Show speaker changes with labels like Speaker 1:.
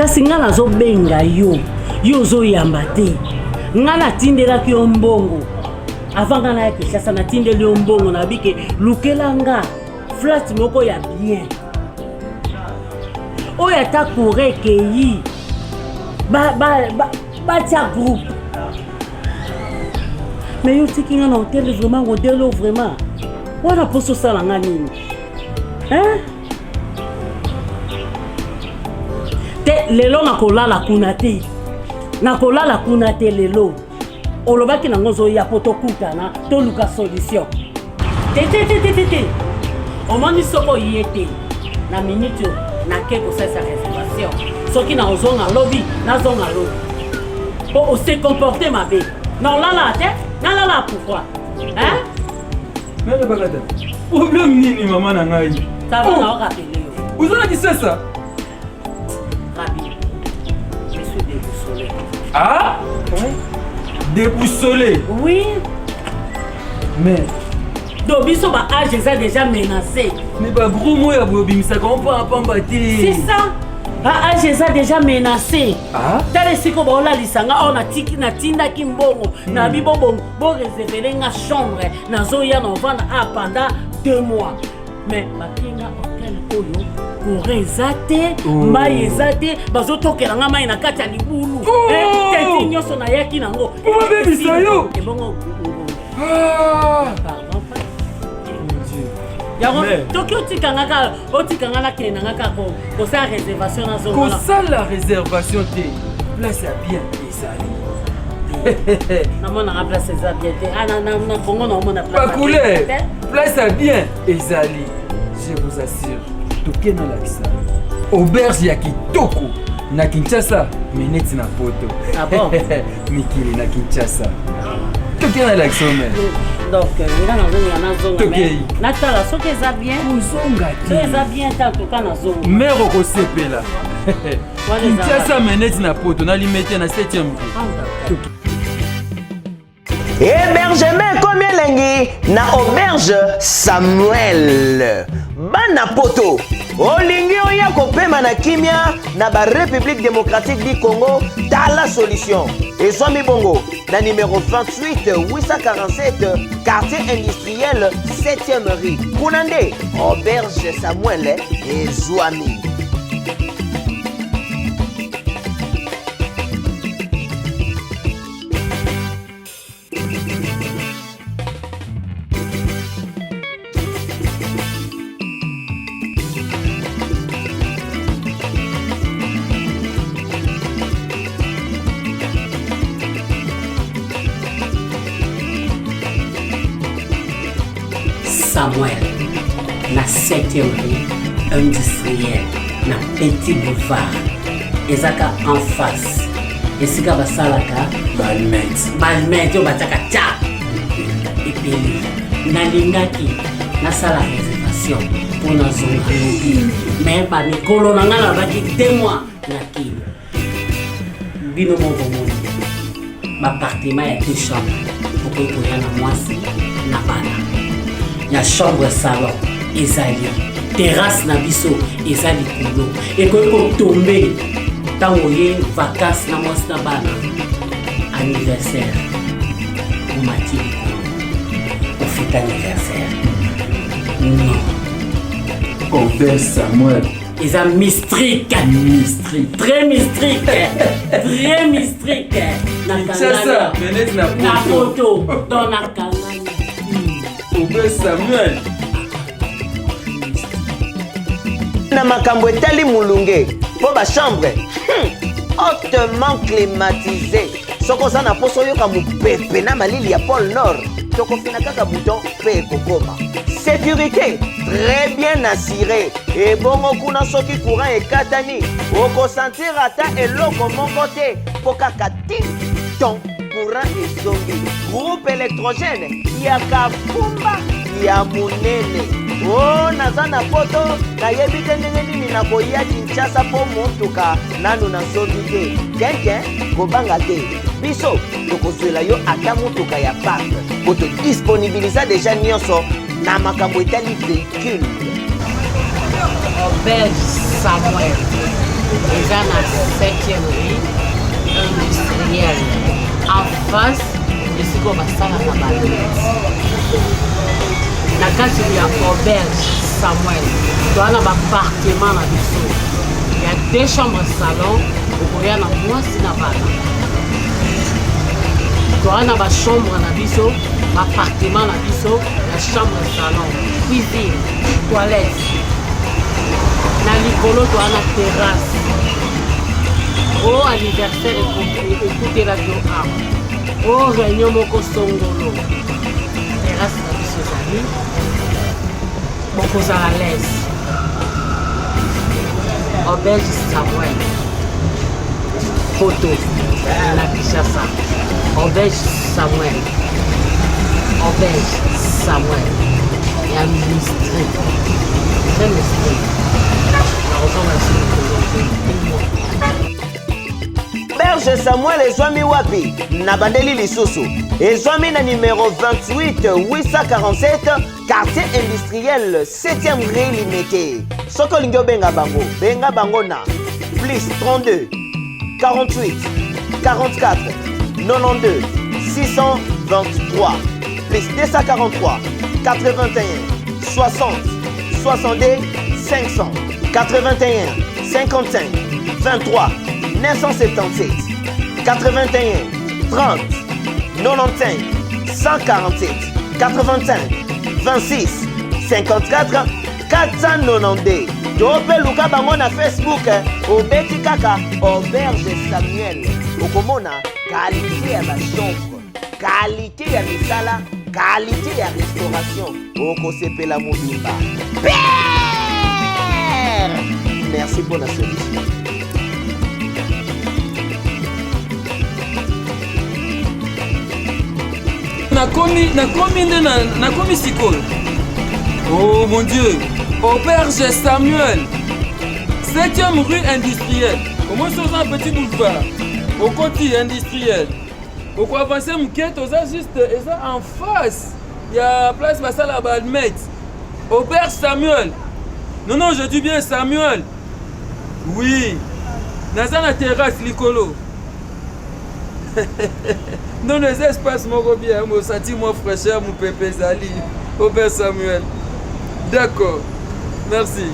Speaker 1: Kasi nga nazobenga yo, yo ozoyamba te. Nga natindelaki yo mbongo avant nga naya Kinshasa, natindeli yo mbongo nayebi ke lukela nga flat moko ya bien oyo ata courant ekeyi batia ba, ba, ba groupe mais yo otiki nga na hotel vraiment modele oyo vraiment wana mposa osala nga nini hein? te lelo nakolala kuna te nakolala kuna te lelo olobaki nango ozoya mpo tokutana toluka solution te te te te te te omoni soki oye te na minute oyo nake kosalisa réservation soki nakozonga lobi nazonga lobi mpo ose comporte mabe naolala te nalala pourquoi hein?
Speaker 2: Mère Bagata, problème nini mama na ngai?
Speaker 1: Ça va, oh. na rappeler yo.
Speaker 2: Oza na kisasa?
Speaker 1: Rabi, je suis déboussolé.
Speaker 2: Ah? Oui. Déboussolé?
Speaker 1: Oui.
Speaker 2: Mais
Speaker 1: donc biso ba âge eza déjà menacé.
Speaker 2: Mais ba gros mots ya boye obimisaka ngo mpa pamba te.
Speaker 1: C'est ça. Ba âge eza déjà menacé.
Speaker 2: Ah?
Speaker 1: Tala esika baolalisa nga awa natiki natindaki mbongo na bibo bongo bo réservele nga chambre nazoya na ovanda a pendant deux mois mais batie nga hotel oyo courant eza te oh. mai eza te bazotokela nga mai na kati ya libulu oh. eh, teti nyonso nayaki nango
Speaker 2: obebisa yo
Speaker 1: ebongo
Speaker 2: ah.
Speaker 1: pardon yango toki otika nga kaka otika nga nakende na nga kaka kosala réservation nazonga
Speaker 2: kosala réservation te place ya bien ezali
Speaker 1: namonaka place eza bien te ah, na congo naomona
Speaker 2: bacouleur place ya bien ezali je vous assure toke nalakisa auberge ya kitoko na kinshasa me neti na poto
Speaker 1: ah bon?
Speaker 2: mikili na kinshasa toke nalakisa ome
Speaker 1: donc euh, nga nazonga nazonga natala soki eza bien
Speaker 2: kozonga
Speaker 1: te eza bien te antuka nazonga
Speaker 2: mare okosepela Kinshasa mais neti na poto na limete na 7e rue.
Speaker 3: Hébergement ekomi elengi na auberge Samuel. Bana poto, olingi oya kopema na kimia na ba République démocratique du Congo, tala solution. Ezwami bongo na numéro 28 847 quartier industriel 7e rue. Kuna nde auberge Samuel ezwami.
Speaker 1: Samuel na 7e rue industriel na Petit Boulevard ezaka en face esika basalaka
Speaker 2: balmete
Speaker 1: balmete oyo batiaka tya epeli nalingaki nasala réservation mpo nazonga lobi me bamikolo na ngai nalobaki de mois na kini bino moko bomoni bapartement ya deux chambre okoki koya na mwasi na bana ya chambre salon ezali terrasse na biso eza likolo ekoki kotombe ntango oye vacance na mwasi na bana anniversaire omati likolo ofete anniversaire non
Speaker 2: Obel Samuel
Speaker 1: eza mystrique
Speaker 2: mystrique
Speaker 1: très mystrique très mystrique
Speaker 2: na
Speaker 1: na poto donc nakangani
Speaker 2: obe samuel
Speaker 3: na makambo etali molunge mpo bachambre hmm, hautement climatisé soki oza na mposa oyoka mopepe na malili ya pole nord tokofina kaka bouton mpe ekokoma sécurité très bien assuré ebongo kuna soki courant ekatani okosentir ata eloko moko te mpo kaka ti ton courant ezongi groupe électrogène ya kafumba ya monene o oh, naza na poto nayebi te ndenge nini nakoya kinshasa mpo motuka nanu nasombi te kenken kobanga te biso tokozwela yo ata motuka ya park mpo todisponibiliza deja nyonso na makambo etali véhicule
Speaker 1: Auberge Samuel. Eza na 7e rue industrielle en face esika oyo basalaka balete na kati ya auberge Samuel. Toza na bapartement na biso ya deux chambres salon, okoya na mwasi na bana. Toza na bachambre na biso, bapartement na biso ya chambre salon, cuisine, toilette. Na likolo toza na terrasse. O anniversaire ekutelaki yo awa, o réunion moko songolo, terrasse na biso ezali, bokozala l'aise. Auberge Samuel, poto na Kinshasa. Auberge Samuel, Auberge Samuel ya ministre, très ministre. Nakozonga lisusu mikolo te.
Speaker 3: Auberge Samuel ezwami wapi? Na bandeli lisusu ezwami na numero 28 847 quartier industriel 7e rue Limete. Soki olingi obenga bango, benga bango na plus 32 48 44 92 623 plus 243 81 60 62 500 81 55 23 977 81 30 95 147 85 26 54 492. To mpe luka bango na Facebook, obeti kaka Auberge Samuel, okomona kalite ya bachambre, kalite ya misala, kalite ya restauration, okosepela mobimba. Père, merci mpo na solution.
Speaker 2: Nakomi, nakomi nde na, nakomi sikoyo. Oh mon Dieu, auberge Samuel, 7e rue industrielle. Omoni soki oza na petit boulevard, okoti industriel, okoavance moke, toza juste eza en face ya place basala ba allumettes. Auberge Samuel. Non, non, je dis bien Samuel. Oui. Naza na terrasse likolo. Non, non, eza espace moko bien, osati mwa fraîcheur, mopepe ezali. Auberge Samuel. D'accord. Merci.